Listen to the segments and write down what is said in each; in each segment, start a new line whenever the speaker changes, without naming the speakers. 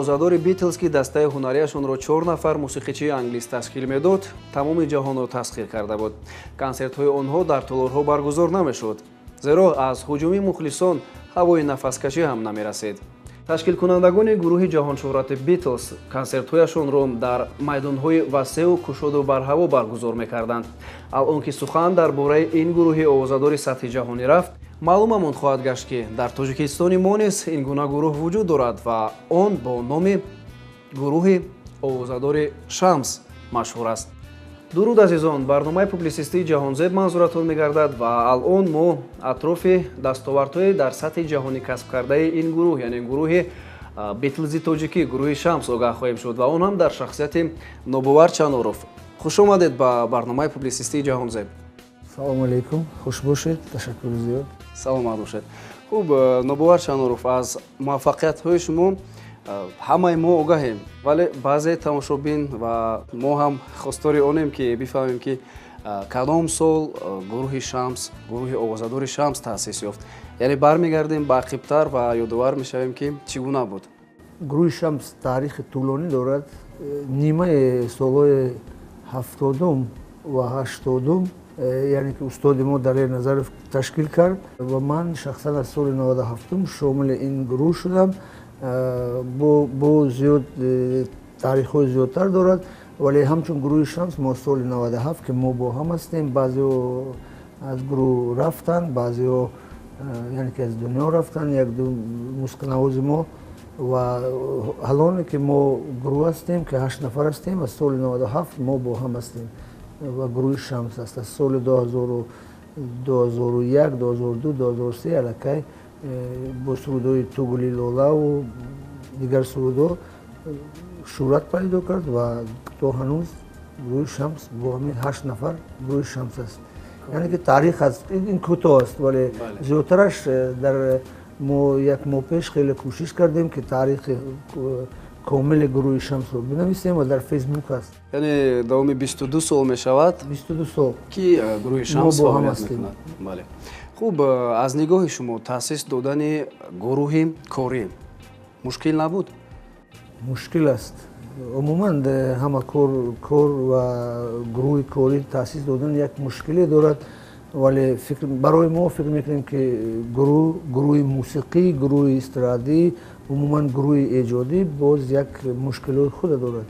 Овозадори Битлз, ки дастаи ҳунарияшонро чор нафар мусиқичии англис ташкил медод, тамоми ҷаҳонро тасхир карда буд. Консертҳои онҳо дар толорҳо баргузор намешуд, зеро аз ҳуҷуми мухлисон ҳавои нафаскашӣ ҳам намерасид. Ташкилкунандагони гурӯҳи ҷаҳоншӯҳрати Битлз консертҳояшонро дар майдонҳои васеъу кушоду барҳаво баргузор мекарданд. Алон ки сухан дар бораи ин гурӯҳи овозадори сатҳи ҷаҳонӣ рафт, маълумамон хоҳад гашт, ки дар Тоҷикистони мо низ ин гуна гурӯҳ вуҷуд дорад ва он бо номи гурӯҳи овозадори Шамс машҳур аст. Дуруд, азизон! Барномаи публисистии «Ҷаҳонзеб» манзуратон мегардад ва алон мо атрофи дастовардҳои дар сатҳи ҷаҳонӣ касбкардаи ин гурӯҳ, яъне гурӯҳи Битлзи тоҷикӣ, гурӯҳи Шамс огаҳ хоҳем шуд ва он ҳам дар шахсияти Нобовар Чаноров. Хуш омадед ба барномаи публисистии «Ҷаҳонзеб».
Салому алейкум, хуш бошед, ташаккури зиёд.
Саломат бошед. Хуб, Нобовар Чаноров, аз муваффақиятҳои шумо ҳамаи мо огаҳем, вале баъзе тамошобин ва мо ҳам хостори онем, ки бифаҳмем, ки кадом сол гурӯҳи Шамс, гурӯҳи овозадори Шамс таъсис ёфт. Яъне бармегардем ба ақибтар ва ёдовар мешавем, ки чӣ гуна буд.
Гурӯҳи Шамс таърихи тӯлонӣ дорад. Нимаи солҳои 70-ум ва 80-ум, яъне ки устоди мо Далер Назаров ташкил кард ва ман шахсан аз соли 97-ум шомили ин гурӯҳ шудам. Бо зиёд таърихҳои зиёдтар дорад, вале ҳамчун гурӯҳи Шамс мо соли 97, ки мо бо ҳам ҳастем. Баъзеҳо аз гурӯҳ рафтанд, баъзеҳо, яъне ки аз дунё рафтанд, як ду мусиқинавози мо. Ва ҳалоне ки мо гурӯҳ ҳастем, ки ҳашт нафар ҳастем, аз соли 97 мо бо ҳам ҳастем ва гурӯҳи Шамс аст. Аз соли 2001, 2002, 2003 аллакай бо сурудҳои «Ту гули лолаву» дигар сурудҳо шӯҳрат пайдо кард ва то ҳанӯз гурӯҳи Шамс бо ҳамин ҳашт нафар гурӯҳи Шамс аст. Яъне ки таърих аст, ин кӯтоҳ аст, вале зиёдтараш дар мо як моҳ пеш хеле кӯшиш кардем, ки таърихи комили гурӯҳи Шамсро бинависем ва дар Фейсбук аст.
Яъне давоми 22 сол мешавад,
22 сол
ки гурӯҳи Шамс
бо ҳам
фаъолият
ҳастем.
мекунад. Бале, хуб, аз нигоҳи шумо таъсис додани гурӯҳи корӣ мушкил набуд?
Мушкил аст. Умуман ҳама кор ва гурӯҳи корӣ таъсис додан як мушкиле дорад, вале фикр барои мо, фикр мекунем, ки гурӯҳи мусиқӣ, гурӯҳи эстрадӣ, умуман гурӯҳи эҷодӣ боз як мушкилои худа дорад.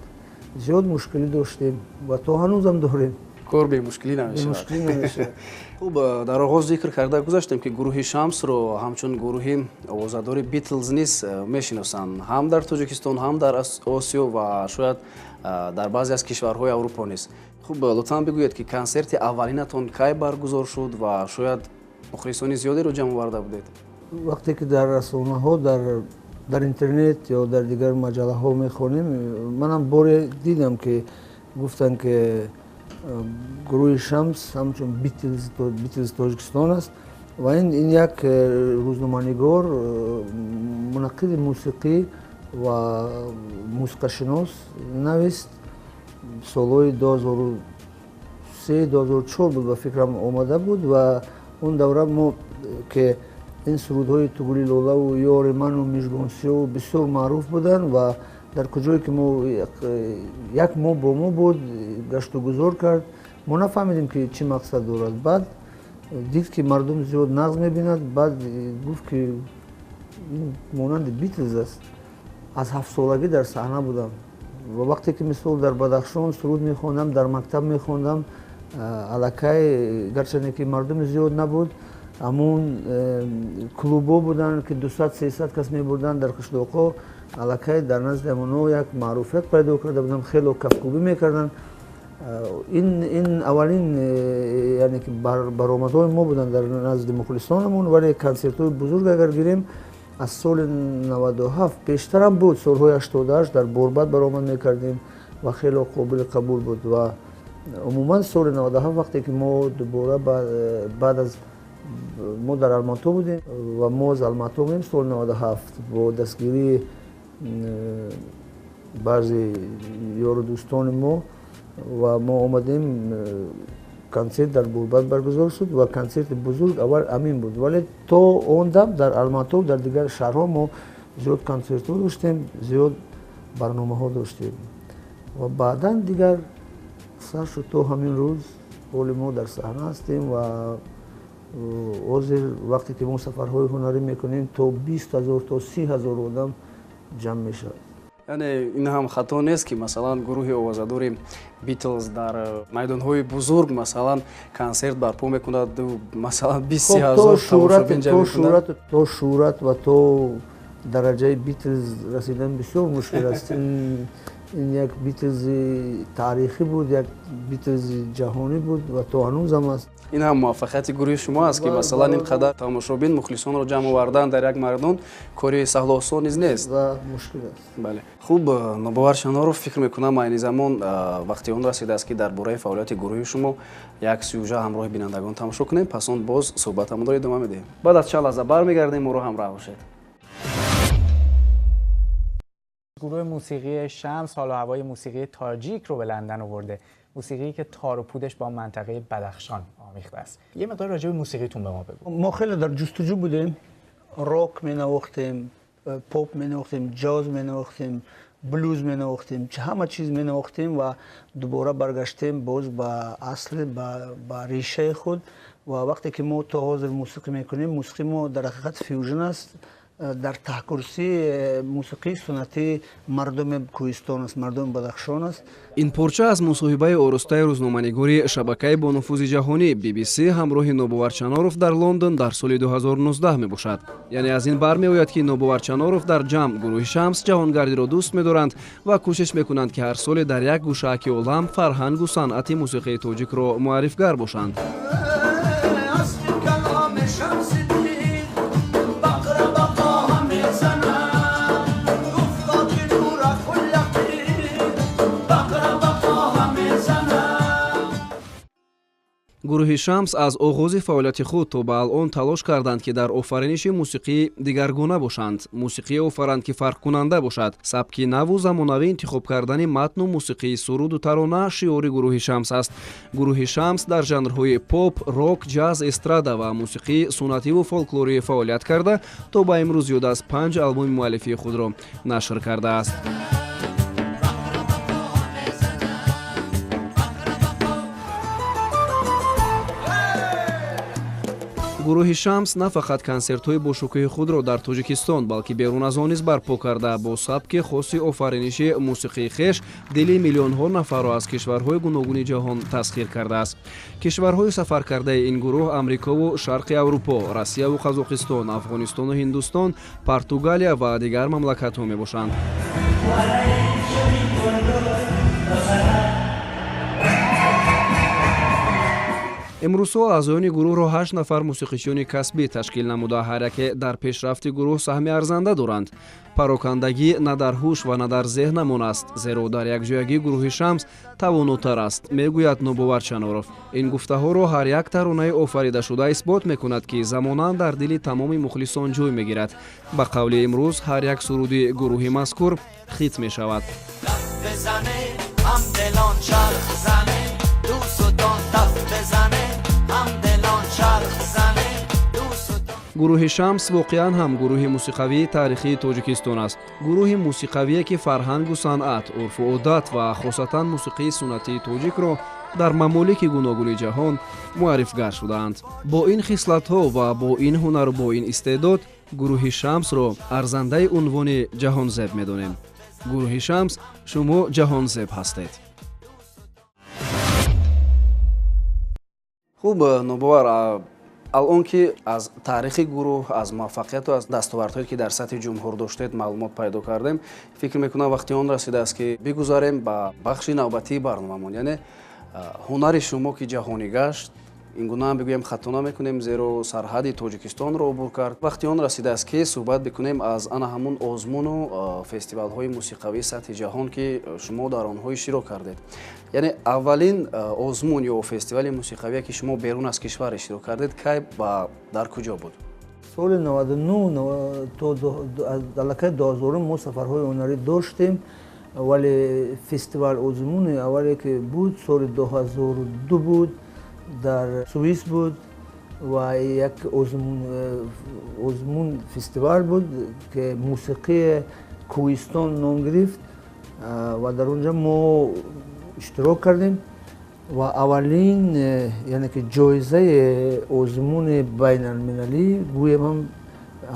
Зиёд мушкилӣ доштем ва то ҳанӯзам дорем.
Кор бемушкилӣ намешавад.
Бемушкилӣ намешавад.
Хуб, дар оғоз зикр карда гузаштем, ки гурӯҳи Шамсро ҳамчун гурӯҳи овозадори Битлз низ мешиносанд ҳам дар Тоҷикистон, ҳам дар Осиё ва шояд дар баъзе аз кишварҳои Аврупо низ. Хуб, лутфан бигӯед, ки консерти аввалинатон кай баргузор шуд ва шояд мухлисони зиёдеро ҷамъ оварда будед?
Вақте ки дар расонаҳо, дар интернет ё дар дигар маҷаллаҳо мехонем, манам боре дидам, ки гуфтанд, ки гурӯҳи Шамс ҳамчун Битлз Тоҷикистон аст. Ва ин як рӯзноманигор, мунаққиди мусиқӣ ва мусиқашинос навист. Солҳои 2003, 2004 буд, ба фикрам, омада буд. Ва он давра мо ки ин сурудҳои «Ту гули лолаву» «Ёри ману» «Мижгонсиёву» бисёр маъруф буданд ва дар куҷое ки мо як моҳ бо мо буд, гашту гузор кард, мо нафаҳмидем, ки чӣ мақсад дорад. Баъд дид, ки мардум зиёд нағз мебинад, баъд гуфт, ки ин монанди Битлз аст. Аз 7-солагӣ дар саҳна будам ва вақте ки, мисол, дар Бадахшон суруд мехондам, дар мактаб мехондам, аллакай, гарчанде ки мардуми зиёд набуд, ҳамун клубҳо буданд, ки 200, 300 кас мебурданд дар қишлоқҳо, аллакай дар назди ҳамонҳо як маъруфият пайдо карда будам, хело кафкӯбӣ мекарданд. Ин аввалин яъне ки баромадҳои мо буданд дар назди мухлисонамон. Вале консертҳои бузург агар гирем, аз соли 97, пештарам буд, солҳои 88 дар Борбад баромад мекардем ва хело қобили қабул буд. Ва умуман соли 97, вақте ки мо дубора баъд аз мо дар Алмато будем ва мо аз Алмато будем, соли 97 бо дастгирии баъзе ёру дӯстони мо ва мо омадем, консерт дар Бурбад баргузор шуд ва консерти бузург аввал ҳамин буд. Вале то он дам дар Алмато, дар дигар шаҳрҳо мо зиёд консертҳо доштем, зиёд. Барномаҳо доштем ва баъдан дигар сар шуд то ҳамин рӯз. Ҳоли мо дар саҳна ҳастем ва ҳозир вақте ки мо сафарҳои ҳунарӣ мекунем, то 20 000, то 30 000 одам ҷамъ мешавад.
Яъне ин ҳам хато нест, ки масалан гурӯҳи овозадори Битлз дар майдонҳои бузург масалан консерт барпо мекунад, масалан 20 000 тамошобин ҷамъ мекунад.
То шӯҳрат ва то дараҷаи Битлз расидан бисёр мушкил аст. Ин як Битлзи таърихӣ буд, як Битлзи ҷаҳонӣ буд ва то ҳанӯзам аст.
Ин ҳам муваффақияти гурӯҳи шумо аст, ки масалан ин қадар тамошобин, мухлисонро ҷамъ овардан дар як майдон кори саҳлу осон низ нест.
Ва мушкил аст.
Бале, хуб, Нобовар Чаноров, фикр мекунам, айни замон вақти он расидааст, ки дар бораи фаъолияти гурӯҳи шумо як сюжа ҳамроҳи бинандагон тамошо кунем, пас он боз суҳбатамонро идома медиҳем. Баъд аз чанд лаҳза бармегардем, моро ҳамроҳ бошед.
گروه موسیقی شمس حال و هوای موسیقی تاجیک رو به لندن آورده، موسیقی که تار و پودش با منطقه بدخشان آمیخته است. یه مقدار راجع به موسیقیتون به ما بگو.
ما خیلی در جستجو بودیم. راک می نواختیم، پاپ می نواختیم، جاز می نواختیم، بلوز می نواختیم، همه چیز می نواختیم و دوباره برگشتیم باز به اصل، به ریشه خود. و وقتی که ما تا حاضر موسیقی میکنیم، موسیقی ما در حقیقت fusion است. Дар таҳкурсии мусиқии суннатии мардуми кӯҳистон аст, мардуми Бадахшон аст.
Ин порча аз мусоҳибаи оростаи рӯзноманигори шабакаи бонуфузи ҷаҳонӣ BBC ҳамроҳи Нобовар Чаноров дар Лондон дар соли 2019 мебошад. Яъне аз ин бармеояд, ки Нобовар Чаноров дар ҷамъ гурӯҳи Шамс ҷаҳонгардиро дӯст медоранд ва кӯшиш мекунанд, ки ҳар соле дар як гӯшааки олам фарҳангу санъати мусиқии тоҷикро муаррифгар бошанд. Гурӯҳи Шамс аз оғози фаъолияти худ то ба алъон талош карданд, ки дар офариниши мусиқӣ дигаргуна бошанд, мусиқие офаранд, ки фарқкунанда бошад. Сабки наву замонавӣ интихоб кардани матну мусиқии суруду тарона шиори гурӯҳи Шамс аст. Гурӯҳи Шамс дар жанрҳои поп, рок, ҷаз, эстрада ва мусиқии суннативу фолклорӣ фаъолият карда, то ба имрӯз зиёда аз панҷ албоми муаллифии худро нашр кардааст. Гурӯҳи Шамс на фақат консертҳои бошукӯҳи худро дар Тоҷикистон, балки берун аз он низ барпо карда, бо сабки хоси офариниши мусиқии хеш дили миллионҳо нафарро аз кишварҳои гуногуни ҷаҳон тасхир кардааст. Кишварҳои сафаркардаи ин гурӯҳ Амрикову Шарқи Аврупо, Россияву Қазоқистон, Афғонистону Ҳиндустон, Португалия ва дигар мамлакатҳо мебошанд. Имрӯзҳо аъзоёни гурӯҳро ҳашт нафар мусиқичиёни касбӣ ташкил намуда, ҳар яке дар пешрафти гурӯҳ саҳми арзанда доранд. Парокандагӣ на дар ҳуш ва на дар зеҳнамон аст, зеро дар якҷоягӣ гурӯҳи Шамс тавонотар аст, мегӯяд Нобовар Чаноров. Ин гуфтаҳоро ҳар як таронаи офаридашуда исбот мекунад, ки замонан дар дили тамоми мухлисон ҷой мегирад. Ба қавли имрӯз, ҳар як суруди гурӯҳи мазкур хит мешавад. Гурӯҳи Шамс воқеан ҳам гурӯҳи мусиқавии таърихии Тоҷикистон аст, гурӯҳи мусиқавие, ки фарҳангу санъат, урфу одат ва хосатан мусиқии суннатии тоҷикро дар мамолики гуногуни ҷаҳон муаррифгар шудаанд. Бо ин хислатҳо ва бо ин ҳунару бо ин истеъдод гурӯҳи Шамсро арзандаи унвони ҷаҳонзеб медонем. Гурӯҳи Шамс, шумо ҷаҳонзеб ҳастед. Хуб, Нобовар, алон ки аз таърихи гурӯҳ, аз муваффақияту аз дастовардҳое, ки дар сатҳи ҷумҳур доштед, маълумот пайдо кардем, фикр мекунам, вақти он расидааст, ки бигузарем ба бахши навбатии барномамон, яъне ҳунари шумо, ки ҷаҳонӣ гашт. Ин гуна ҳам бигӯем, хато намекунем, зеро сарҳади Тоҷикистонро убур кард. Вақти он расидааст, ки суҳбат бикунем аз ана ҳамун озмуну фестивалҳои мусиқавии сатҳи ҷаҳон, ки шумо дар онҳо иштирок кардед. Яъне аввалин озмун ё фестивали мусиқавие, ки шумо берун аз кишвар иштирок кардед, кай ва дар куҷо буд?
Соли 99 то аллакай 2000 мо сафарҳои ҳунарӣ доштем, вале фестивал, озмуни аввале ки буд, соли 2002 буд, дар Суис буд ва як озмун, фестивал буд, ки мусиқии кӯҳистон ном гирифт. Ва дар онҷа мо иштирок кардем ва аввалин, яъне ки ҷоизаи озмуни байналмилалӣ гӯем ҳам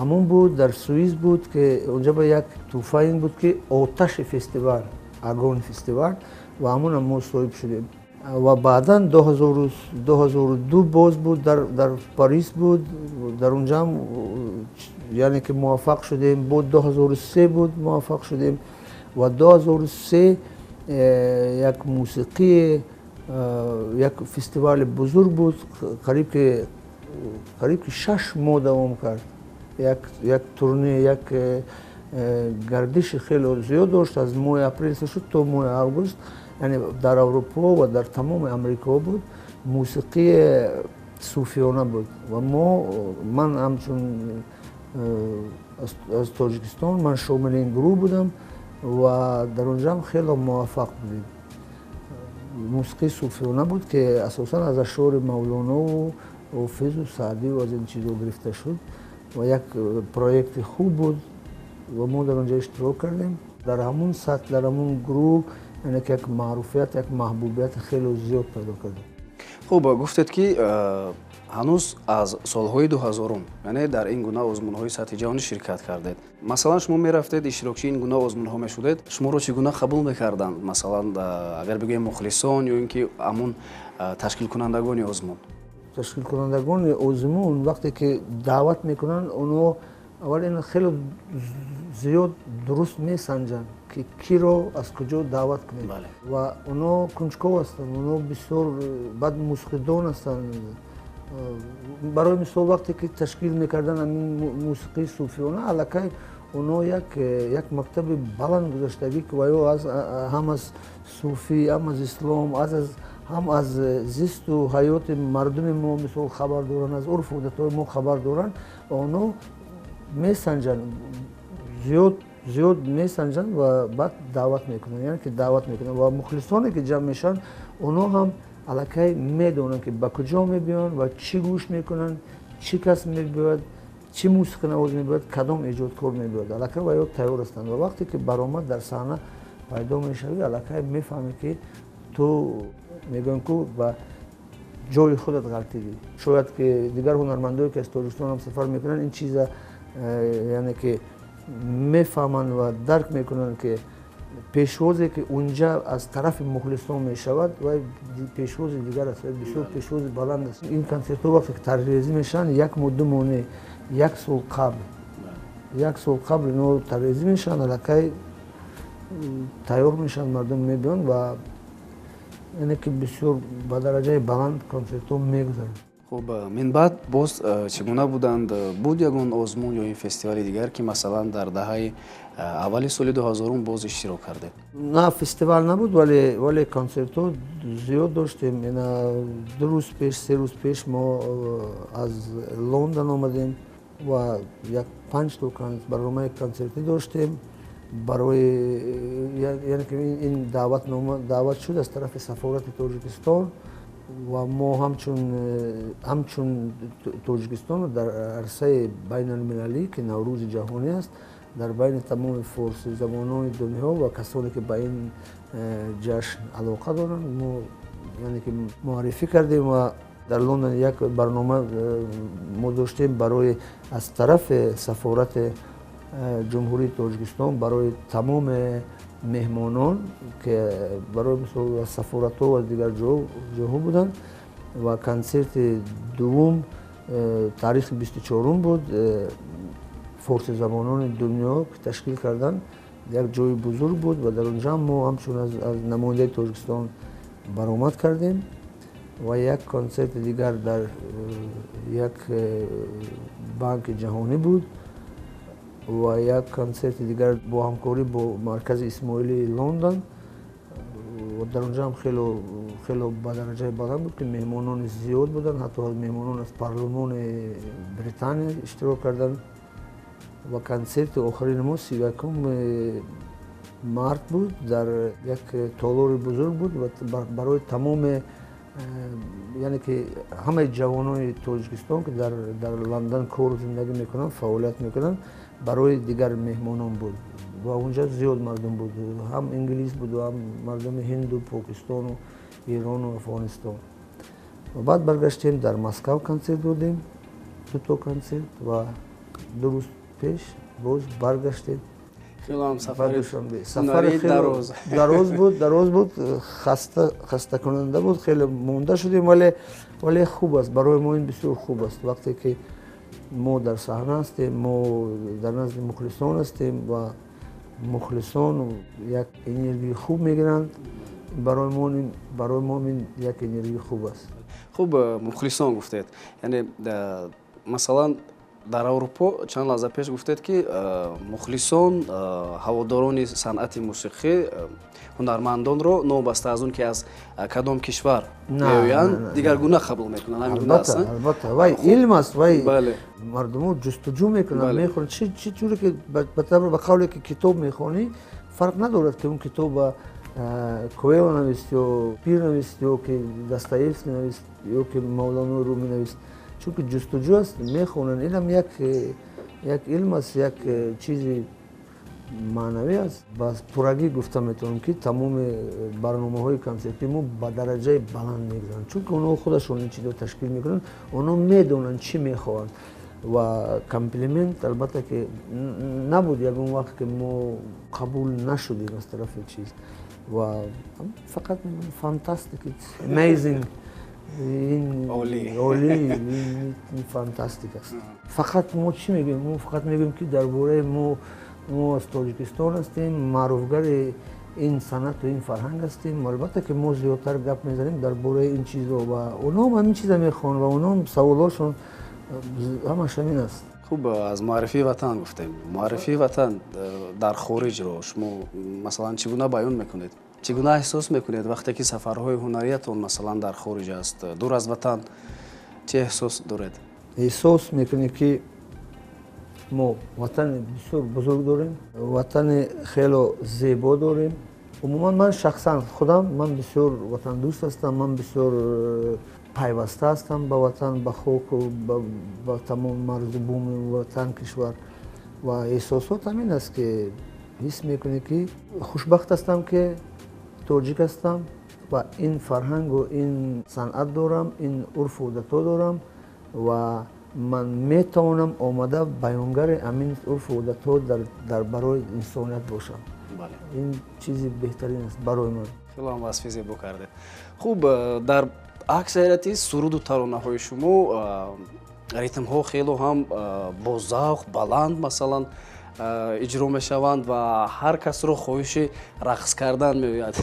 ҳамон буд, дар Суис буд, ки онҷа ба як тӯҳфа ин буд, ки оташи фестивал, Огонь фестивал, ва ҳамонам мо соҳиб шудем. Ва баъдан 2002 боз буд, дар Парис буд, дар онҷа ҳам, яъне ки муваффақ шудем. Буд 2003 буд, муваффақ шудем. Ва 2003 як мусиқии, як фестивали бузург буд, қариб ки 6 моҳ давом кард. Як турне, як гардиши хеле зиёд дошт, аз моҳи апрел шуд то моҳи август, яъне дар Аврупо ва дар тамоми Амрико буд. Мусиқии суфиёна буд ва мо, ман ҳамчун аз Тоҷикистон, ман шомили ин гурӯҳ будам ва дар онҷа ҳам хеле муваффақ будем. Мусиқии суфиёна буд, ки асосан аз ашъори Мавлонову Ҳофизу Саъдиву аз ин чизо гирифта шуд ва як проекти хуб буд ва мо дар онҷа иштирок кардем. Дар ҳамун сатҳ, дар ҳамун гурӯҳ, яъне ки як маъруфият, як маҳбубияти хеле зиёд пайдо кардем.
Хуб, гуфтед, ки ҳанӯз аз солҳои 2000-ум, яъне дар ин гуна озмунҳои сатҳи ҷаҳонӣ ширкат кардед. Масалан, шумо мерафтед, иштирокчии ин гуна озмунҳо мешудед, шуморо чӣ гуна қабул мекарданд, масалан, агар бигӯем, мухлисон ё ин ки ҳамун ташкилкунандагони озмун?
Ташкилкунандагони озмун вақте ки даъват мекунанд, онҳо аввал ин хеле зиёд дуруст месанҷанд, ки киро аз куҷо даъват кунем. Ва онҳо кунҷков ҳастанд, онҳо бисёр баъд мусиқидон ҳастанд. Барои мисол, вақте ки ташкил мекарданд ҳамин мусиқии суфиёна, аллакай онҳо як мактаби баланд гузаштагӣ, ки ва ё ҳам аз суфӣ, ҳам аз ислом, ҳам аз зисту ҳаёти мардуми мо, мисол, хабар доранд, аз урфу одатҳои мо хабар доранд ва онҳо месанҷанд, зиёд зиёд месанҷанд ва баъд даъват мекунанд, яъне ки даъват мекунанд. Ва мухлисоне ки ҷамъ мешаванд, онҳо ҳам аллакай медонанд, ки ба куҷо мебиёянд ва чӣ гӯш мекунанд, чӣ кас мебиёяд, чӣ мусиқинавоз мебиёяд, кадом эҷодкор мебиёяд. Аллакай ва ё тайёр ҳастанд ва вақте ки баромад, дар саҳна пайдо мешавӣ, аллакай мефаҳмӣ, ки ту, мегӯям ку, ба ҷои худат ғалтидӣ. Шояд ки дигар ҳунармандое, ки аз Тоҷикистон ҳам сафар мекунанд, ин чиза яъне ки мефаҳманд ва дарк мекунанд, ки пешвозе ки унҷа аз тарафи мухлисон мешавад, вай пешвози дигар аст, бисёр пешвози баланд аст. Ин консертҳо вақте ки тарҳрезӣ мешаванд, як моҳ, 2 моҳ не, як сол қабл, як сол қабл ино тарҳрезӣ мешаванд, аллакай тайёр мешаванд, мардум мебиёнд ва яъне ки бисёр ба дараҷаи баланд консертҳо мегузаранд.
Хуб, минбаъд боз чӣ гуна буданд? Буд ягон озмун ё ин фестивали дигар, ки масалан дар даҳаи аввали соли 2000-ум боз иштирок кардед?
На, фестивал набуд, вале консертҳо зиёд доштем. Ина 2 рӯз пеш, 3 рӯз пеш мо аз Лондон омадем ва як панҷ то барномаи консертӣ доштем барои, яъне ки ин даъватнома, даъват шуд аз тарафи сафорати Тоҷикистон ва мо ҳамчун Тоҷикистон дар арсаи байналмилалӣ, ки Наврӯзи ҷаҳонӣ аст, дар байни тамоми форсизабонони дунё ва касоне, ки ба ин ҷашн алоқа доранд, мо, яъне ки, муаррифӣ кардем. Ва дар Лондон як барнома мо доштем барои аз тарафи сафорати Ҷумҳурии Тоҷикистон барои тамоми меҳмонон, ки барои мисол аз сафоратҳо ва дигар ҷоҳо буданд. Ва консерти дуввум таърихи 24-ум буд, форсизабонони дунё ки ташкил карданд, як ҷои бузург буд ва дар онҷа мо ҳамчун аз намояндаи Тоҷикистон баромад кардем. Ва як консерти дигар дар як банки ҷаҳонӣ буд ва як консерти дигар бо ҳамкорӣ бо Маркази Исмоилии Лондон. Дар онҷа ҳам хело ба дараҷаи баланд буд, ки меҳмонони зиёд буданд, ҳатто меҳмонон аз парлумони Британия иштирок карданд. Ва консерти охирини мо 31-уми март буд, дар як толори бузург буд ва барои тамоми, яъне ки ҳамаи ҷавонони Тоҷикистон, ки дар Лондон кору зиндагӣ мекунанд, фаъолият мекунанд, барои дигар меҳмонон буд. Ва унҷа зиёд мардум буд, ҳам инглис буд, ҳам мардуми ҳинду, Покистону, Эрону, Афғонистон. Ва баъд баргаштем, дар Москав консерт додем, дуто консерт, ва 2 рӯз пеш боз баргаштем.
Сафари
дароз буд, дароз буд, хастакунанда буд, хеле монда шудем, вале хуб аст. Барои мо ин бисёр хуб аст, вақте ки мо дар саҳна ҳастем, мо дар назди мухлисон ҳастем ва мухлисон як энергияи хуб мегиранд. Барои мо ин як энергияи хуб аст.
Хуб, мухлисон гуфтед, яъне масалан дар Аврупо чанд лаҳза пеш гуфтед, ки мухлисон, ҳаводорони санъати мусиқӣ ҳунармандонро, новобаста аз он ки аз кадом кишвар меоянд, дигаргуна қабул мекунанд.
Албатта, вай илм аст, вай мардумо ҷустуҷӯ мекунанд, мехонанд. Чӣ ҷуре ки ба қавле ки китоб мехонӣ, фарқ надорад, ки он китоба Коэло навист ё Пир навист, ё ки Достоевский навист, ё ки Мавлоно Румӣ навист, чунки ҷустуҷӯ аст, мехонанд. Инам як илм аст, як чизи маънавӣ аст. Ба пуррагӣ гуфта метавонам, ки тамоми барномаҳои консертии мо ба дараҷаи баланд мегузаранд, чунки онҳо худашон ин чизро ташкил мекунанд, онҳо медонанд, чӣ мехоҳанд. Ва комплимент, албатта, ки набуд ягон вақт, ки мо қабул нашудем аз тарафи чиз, ва фақат fantastic, amazing, ин олӣ, ин фантастик аст. Фақат мо чӣ мегӯем? Мо фақат мегӯем, ки дар бораи мо: мо аз Тоҷикистон ҳастем, маъруфгари ин санъату ин фарҳанг ҳастем. Албатта, ки мо зиёдтар гап мезанем дар бораи ин чизо, ва онҳоам ҳамин чиза мехоҳанд, ва онҳоам саволҳошон ҳамаш ҳамин аст.
Хуб, аз муаррифии ватан гуфтем. Муаррифии ватан дар хориҷро шумо, масалан, чӣ гуна баён мекунед? Чӣ гуна эҳсос мекунед, вақте ки сафарҳои ҳунариятон, масалан, дар хориҷ аст, дур аз ватан? Чӣ эҳсос доред?
Эҳсос мекунем, ки мо ватани бисёр бузург дорем, ватани хело зебо дорем. Умуман, ман шахсан худам, ман бисёр ватандӯст ҳастам, ман бисёр пайваста ҳастам ба ватан, ба хоку ба тамоми марзу буми ватан, кишвар. Ва эҳсосот ҳамин аст, ки ҳис мекунӣ, ки хушбахт ҳастам, ки тоҷик ҳастам ва ин фарҳангу ин санъат дорам, ин урфу одатҳо дорам, ва ман метавонам омада баёнгари ҳамин урфу одатҳо дар барои инсоният бошам. Ин чизи беҳтарин аст барои ман.
Хело ҳам васфи зебо кардед. Хуб, дар аксарияти суруду таронаҳои шумо ритмҳо хело ҳам бо завқ, баланд, масалан, иҷро мешаванд ва ҳар касро хоҳиши рақс кардан меояд.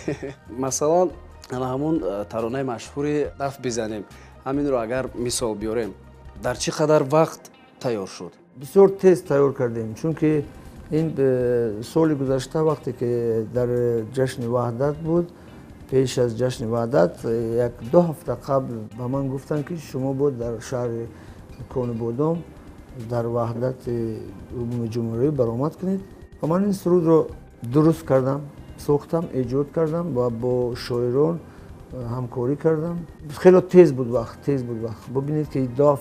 Масалан, ана ҳамун таронаи машҳури «Даф бизанем», ҳаминро агар мисол биёрем, дар чӣ қадар вақт тайёр шуд?
Бисёр тез тайёр кардем, чунки ин соли гузашта, вақте ки дар ҷашни Ваҳдат буд, пеш аз ҷашни Ваҳдат як 2 ҳафта қабл ба ман гуфтанд, ки шумо бояд дар шаҳри Конибодом дар Ваҳдати умуми ҷумҳурӣ баромад кунед. Ва ман ин сурудро дуруст кардам, сохтам, эҷод кардам ва бо шоирон ҳамкорӣ кардам. Хело тез буд вақт, тез буд вақт. Бубинед, ки 2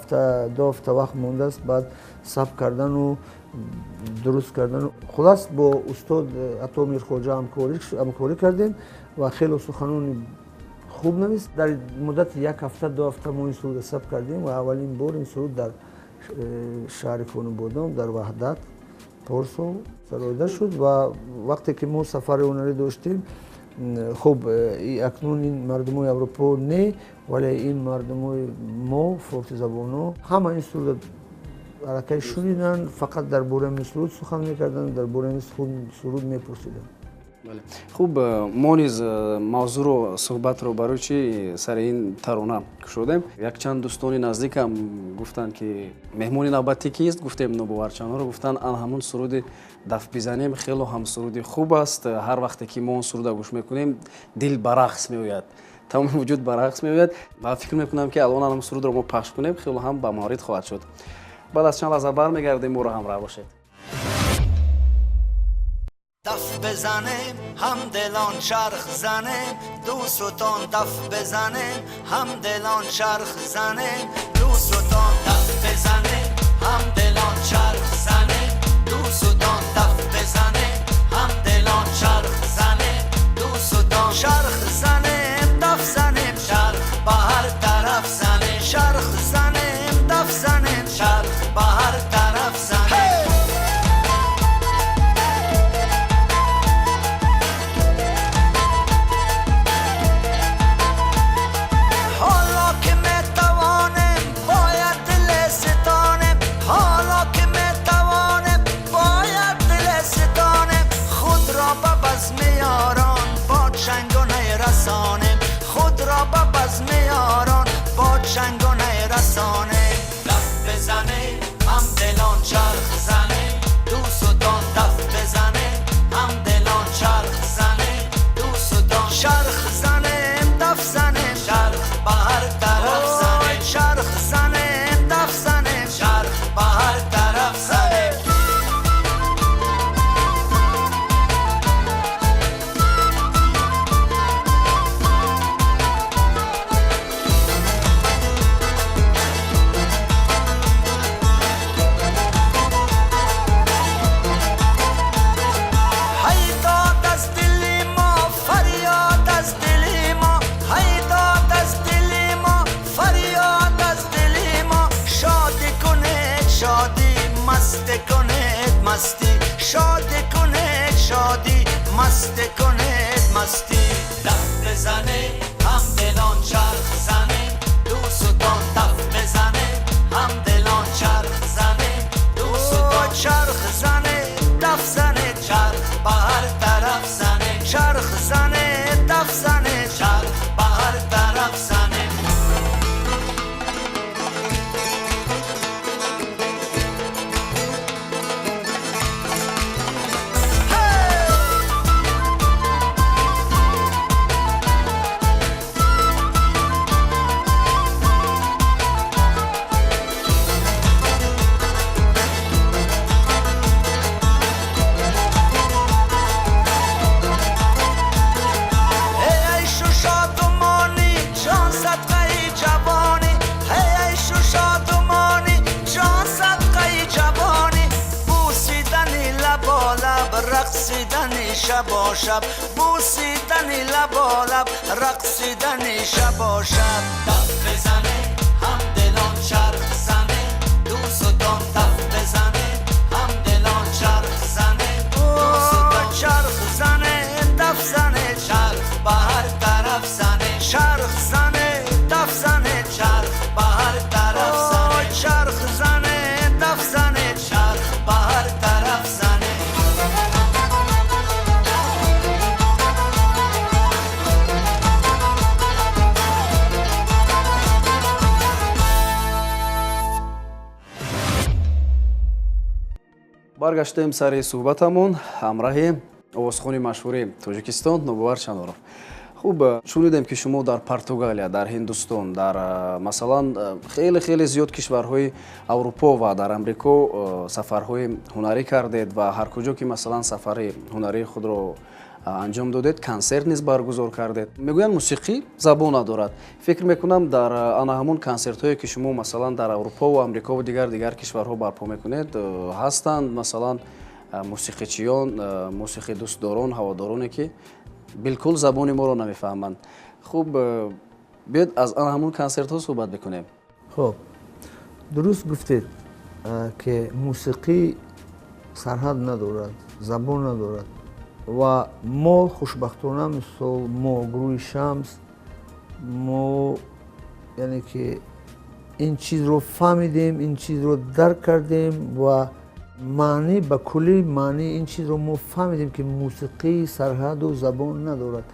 ҳафта вақт мондааст, баъд сабт кардану дуруст кардану. Хулас, бо устод Ато Мирхоҷа ҳамкорӣ кардем ва хело суханони хуб навист. Дар муддати як ҳафта, 2 ҳафта мо ин сурудро сабт кардем ва аввалин бор ин суруд дар шаҳри Конибодом дар Ваҳдат порсол сароида шуд. Ва вақте ки мо сафари ҳунарӣ доштем, хуб, акнун ин мардумои Аврупо не, вале ин мардумои мо, форсизабонҳо, ҳама ин сурудро аллакай шуниданд, фақат дар бораи ин суруд сухан мекарданд, дар бораи ин суруд мепурсиданд.
Хуб, мо низ мавзӯъро, суҳбатро барои чӣ сари ин тарона кушодем? Якчанд дӯстони наздикам гуфтанд, ки меҳмони навбатӣ кист? Гуфтем, Нобоварчанҳоро. Гуфтанд, ан ҳамун суруди «Даф бизанем» хело ҳам суруди хуб аст. Ҳар вақте ки мо он суруда гӯш мекунем, дил ба рақс меояд, тамоми вуҷуд ба рақс меояд. Ва фикр мекунам, ки алон ҳамун сурудро мо пахш кунем, хело ҳам ба маврид хоҳад шуд. Баъд аз чанд лаҳза бармегардем, моро ҳамроҳ бошед.
دف بزنیم هم دلان چرخ زنیم، دوستان، دف بزنیم هم دلان چرخ زنیم، دوستان، دف بزنیم هم دلان چرخ زنیم، دوستان، دف بزنیم. Шабо шаб, бусидани лаболаб, рақсидани шабо шаб. Даф бизане, ҳамдилон, чарх зане, дӯстон, даф бизане, ҳамдилон, чарх зане, дӯстон, чарх зане, даф зане, чарх ба ҳар тараф зане, чарх зане, даф зане, чарх ба ҳар тараф зане, чарх зане, даф зане, чарх ба ҳар тараф зане.
Баргаштем сари суҳбатамон ҳамраҳи овозхони машҳури Тоҷикистон Нобовар Чаноров. Хуб, шунидем, ки шумо дар Португалия, дар Ҳиндустон, дар, масалан, хеле хеле зиёд кишварҳои Аврупо ва дар Амрико сафарҳои ҳунарӣ кардед ва ҳар куҷо ки, масалан, сафари ҳунарии худро анҷом додед, консерт низ баргузор кардед. Мегӯянд, мусиқӣ забон надорад. Фикр мекунам, дар ана ҳамон консертҳое, ки шумо, масалан, дар Аврупову Амрикову дигар кишварҳо барпо мекунед, ҳастанд, масалан, мусиқичиён, мусиқидӯстдорон, ҳаводороне, ки билкул забони моро намефаҳманд. Хуб, биёед, аз ана ҳамон консертҳо суҳбат бикунем.
Хуб, дуруст гуфтед, ки мусиқӣ сарҳад надорад, забон надорад. Ва мо хушбахтона, мисол, мо гурӯҳи Шамс, мо, яъне ки, ин чизро фаҳмидем, ин чизро дарк кардем ва маънӣ, ба куллӣ маънии ин чизро мо фаҳмидем, ки мусиқӣ сарҳаду забон надорад.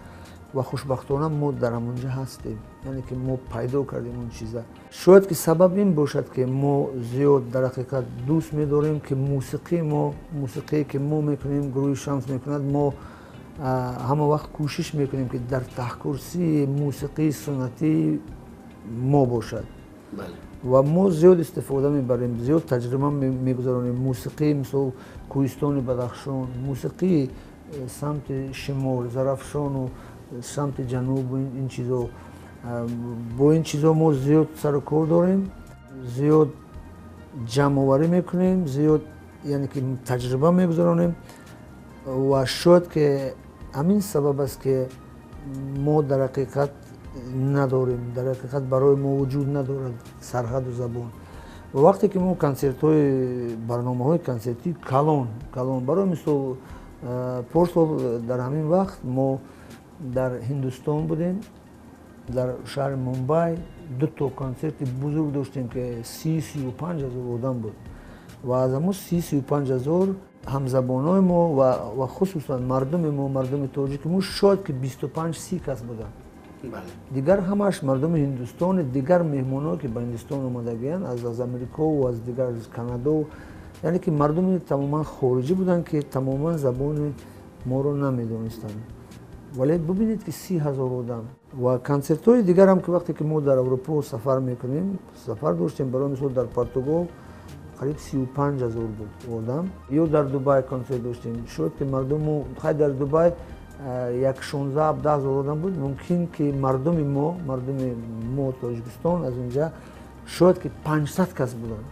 Ва хушбахтона мо дар ҳамонҷа ҳастем, яъне ки мо пайдо кардем он чиза. Шояд ки сабаб ин бошад, ки мо зиёд дар ҳақиқат дӯст медорем, ки мусиқии мо, мусиқие ки мо мекунем, гурӯҳи Шамс мекунад, мо ҳама вақт кӯшиш мекунем, ки дар таҳкурсии мусиқии суннатии мо бошад. Ва мо зиёд истифода мебарем, зиёд таҷриба мегузаронем мусиқии, мисол, кӯҳистони Бадахшон, мусиқии самти шимол, Зарафшону самти ҷануб. Ин чизо, бо ин чизо мо зиёд сару кор дорем, зиёд ҷамъоварӣ мекунем, зиёд, яъне ки, таҷриба мегузаронем. Ва шояд ки ҳамин сабаб аст, ки мо дар ҳақиқат надорем, дар ҳақиқат барои мо вуҷуд надорад сарҳаду забон. Ва вақте ки мо консертҳои, барномаҳои консертии калон калон, барои мисол, порсол дар ҳамин вақт мо дар Ҳиндустон будем, дар шаҳри Мумбай дуто консерти бузург доштем, ки 30-35 ҳазор одам буд. Ва аз ҳамон 30-35 ҳазор ҳамзабонои мо ва хусусан мардуми мо, мардуми тоҷики мо, шояд ки 25-30 кас буданд. Дигар ҳамаш мардуми Ҳиндустони, дигар меҳмоное, ки ба Ҳиндустон омадагиянд аз Амрикову аз дигар, аз Канадо, яъне ки мардуми тамоман хориҷӣ буданд, ки тамоман забони моро намедонистанд. Вале бубинед, ки 30 ҳазор одам. Ва консертҳои дигарам, ки вақте ки мо дар Аврупо сафар мекунем, сафар доштем, барои мисол, дар Португал қариб 35 ҳазор буд одам. Ё дар Дубай консерт доштем, шояд ки мардуму, хай, дар Дубай як 16-17 ҳазор одам буд, мумкин ки мардуми мо Тоҷикистон аз инҷа шояд ки 500 кас буданд.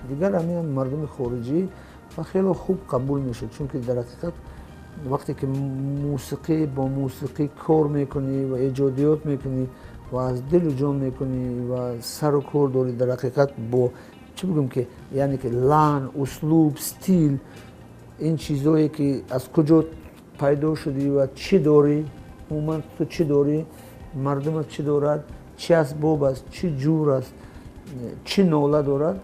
Дигар ҳамин мардуми хориҷӣ. Ва хеле хуб қабул мешуд, чунки дар ҳақиқат вақте ки мусиқӣ, бо мусиқӣ кор мекунӣ ва эҷодиёт мекунӣ ва аз дилу ҷон мекунӣ ва сару кор дорӣ, дар ҳақиқат бо чӣ бигӯм, ки, яъне ки, лаҳн, услуб, стил, ин чизое, ки аз куҷо пайдо шудӣ ва чӣ дорӣ, умуман ту чӣ дорӣ, мардумат чӣ дорад, чӣ асбоб аст, чӣ ҷур аст, чӣ нола дорад.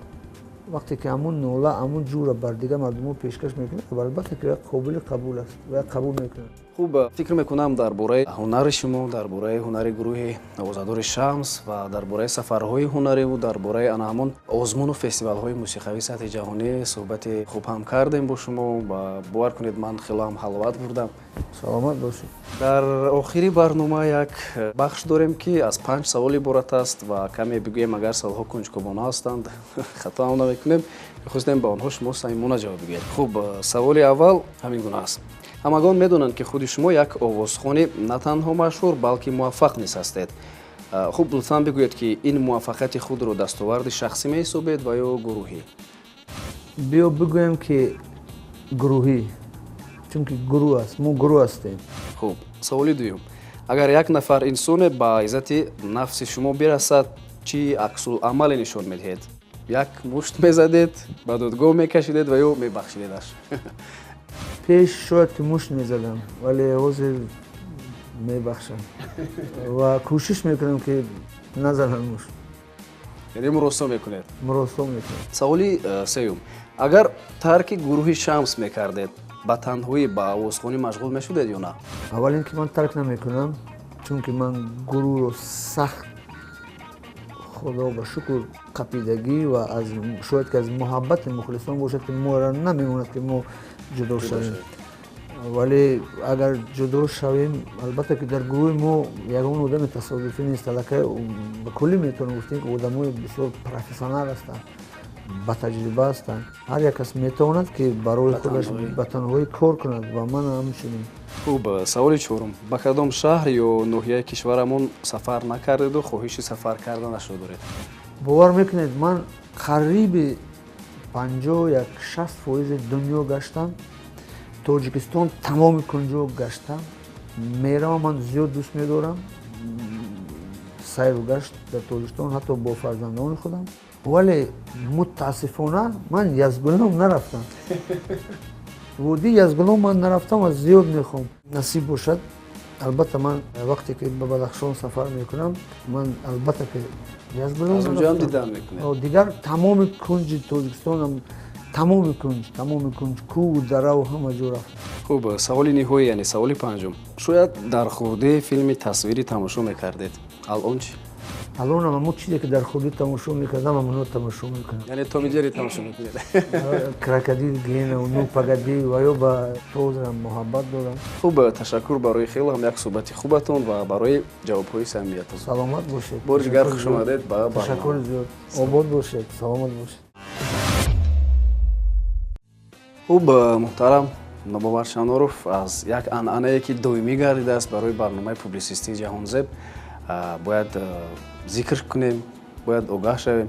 Вақте ки ҳамун нола, ҳамун ҷурра бар дигар мардумҳо пешкаш мекунад, албатта ки қобили қабул аст ва қабул мекунад.
Хуб, фикр мекунам, дар бораи ҳунари шумо, дар бораи ҳунари гурӯҳи овозадори Шамс ва дар бораи сафарҳои ҳунариву дар бораи ана ҳамон озмуну фестивалҳои мусиқавии сатҳи ҷаҳонӣ суҳбати хуб ҳам кардем бо шумо ва бовар кунед, ман хело ҳам ҳаловат бурдам.
Саломат бошед.
Дар охири барнома як бахш дорем, ки аз панҷ савол иборат аст ва каме бигӯем, агар саволҳо кунҷкобона ҳастанд, хато ҳам намекунем, мехостем ба онҳо шумо самимона ҷавоб бигӯед. Хуб, саволи аввал ҳамин гуна аст. Ҳамагон медонанд, ки худи шумо як овозхони на танҳо машҳур, балки муваффақ низ ҳастед. Хуб, лутфан бигӯед, ки ин муваффақияти худро дастоварди шахсӣ меҳисобед ва ё гурӯҳӣ?
Биё бигӯем, ки гурӯҳӣ. Чунки гурӯҳ аст, мо гурӯҳ ҳастем.
Хуб, саволи дуюм. Агар як нафар инсоне ба иззати нафси шумо бирасад, чӣ аксуламале нишон медиҳед? Як мушт мезадед, ба додгоҳ мекашидед ва ё мебахшидедаш?
Пеш шояд ки мушт мезадам, вале ҳозир мебахшам ва кӯшиш мекунам ки назанам мушт.
Яъне муросо мекунед?
Муросо мекунам.
Саволи сеюм. Агар тарки гурӯҳи Шамс мекардед, ба танҳоӣ ба овозхонӣ машғул мешудед ё на?
Аввал ин ки ман тарк намекунам, чунки ман гурӯҳро сахт, худо ба шукр, қапидагӣ ва аз шояд ки аз муҳаббати мухлисон бошад ки моро намемонад ки мо ҷудо шавем. Вале агар ҷудо шавем, албатта ки дар гурӯҳи мо ягон одами тасодуфӣ нест. Аллакай ба куллӣ метавонем гуфтем ки одамои бисёр профессионал ҳастанд, ба таҷриба ҳастанд. Ҳар як кас метавонад ки барои худаш ба танҳоӣ кор кунад ва ман ҳамчунин.
Хуб, саволи чорум. Ба кадом шаҳр ё ноҳияи кишварамон сафар накардеду хоҳиши сафар карданашро доред?
Бовар мекунед, ман қариби 51-60 фоизи дунё гаштам, Тоҷикистон тамоми кунҷо гаштам. Меравам, ман зиёд дӯст медорам сайру гашт дар Тоҷикистон, ҳатто бо фарзандони худам. Вале мутаассифона ман Язгулом нарафтам. Водии Язгулом ман нарафтам ва зиёд мехоҳам. Насиб бошад, албатта ман вақте ки ба Бадахшон сафар мекунам, ман албатта ки Язгулом
аз онҷоам дидан мекунед.
Дигар тамоми кунҷи Тоҷикистонам, тамоми кунҷ, тамоми кунҷ, кӯҳу дараву ҳама ҷо рафтам.
Хуб, саволи ниҳоӣ, яъне саволи панҷум. Шояд дар хурдӣ филми тасвирӣ тамошо мекардед, алон чӣ?
Алонам ҳамон чизе ки дар хурдӣ тамошо мекардам, ҳамонро тамошо мекунам.
Яъне Том и Джерри тамошо мекунед?
Крокодил Гена, Ну погоди, ва ё ба тозам муҳаббат дорам.
Хуб, ташаккур барои хеле ҳам як суҳбати хубатон ва барои ҷавобҳои самимиятон.
Саломат бошед.
Бори дигар хуш омадед ба барнома.
Ташаккур зиёд. Обод бошед, саломат бошед.
Хуб, муҳтарам Нобовар Шаноров, аз як анъанае ки доимӣ гардидааст барои барномаи публисистии Ҷаҳонзеб, бояд зикр кунем, бояд огаҳ шавем,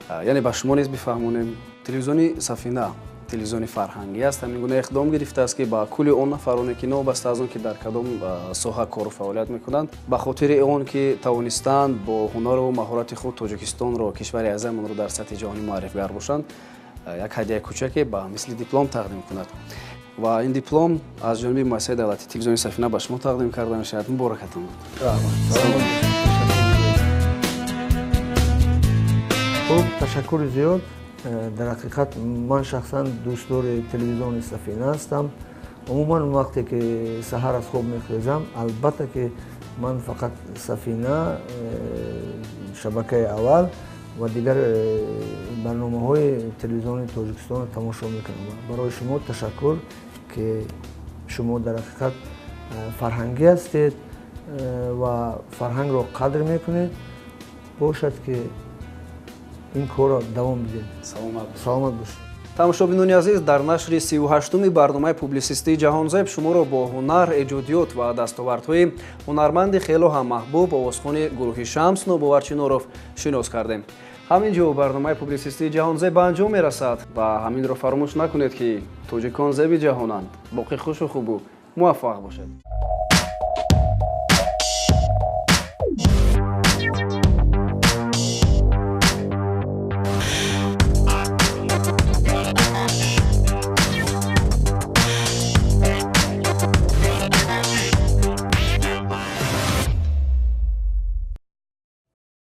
яъне ба шумо низ бифаҳмонем. Телевизиони Сафина телевизиони фарҳангӣ аст, ҳамин гуна иқдом гирифтааст ки ба кулли он нафароне ки новобаста аз он ки дар кадом соҳа кору фаъолият мекунанд, ба хотири он ки тавонистанд бо ҳунару маҳорати худ Тоҷикистонро, кишвари азамонро дар сатҳи ҷаҳонӣ муаррифгар бошанд, як ҳадияи кӯчаке ба мисли диплом тақдим кунад. Ва ин диплом аз ҷониби муассисаи давлатии телевизиони Сафина ба шумо тақдим карда мешавад. Муборакатон буд.
Хуб, ташаккури зиёд. Дар ҳақиқат ман шахсан дӯстдори телевизиони Сафина ҳастам. Умуман вақте ки саҳар аз хоб мехезам, албатта ки ман фақат Сафина, шабакаи аввал ва дигар барномаҳои телевизиони Тоҷикистонро тамошо мекунам. Барои шумо ташаккур ки шумо дар ҳақиқат фарҳангӣ ҳастед ва фарҳангро қадр мекунед. Бошад ки ин корро давом бидиҳед. Саломат бошед.
Тамошобинони азиз, дар нашри 38-уми барномаи публисистии Ҷаҳонзеб шуморо бо ҳунар, эҷодиёт ва дастовардҳои ҳунарманди хело ҳам маҳбуб, овозхони гурӯҳи Шамс Нобовар Чиноров шинос кардем. Ҳамин ҷо барномаи публисистии Ҷаҳонзеб ба анҷом мерасад ва ҳаминро фаромӯш накунед ки тоҷикон зеби ҷаҳонанд. Боқӣ хушу хубу муваффақ бошед.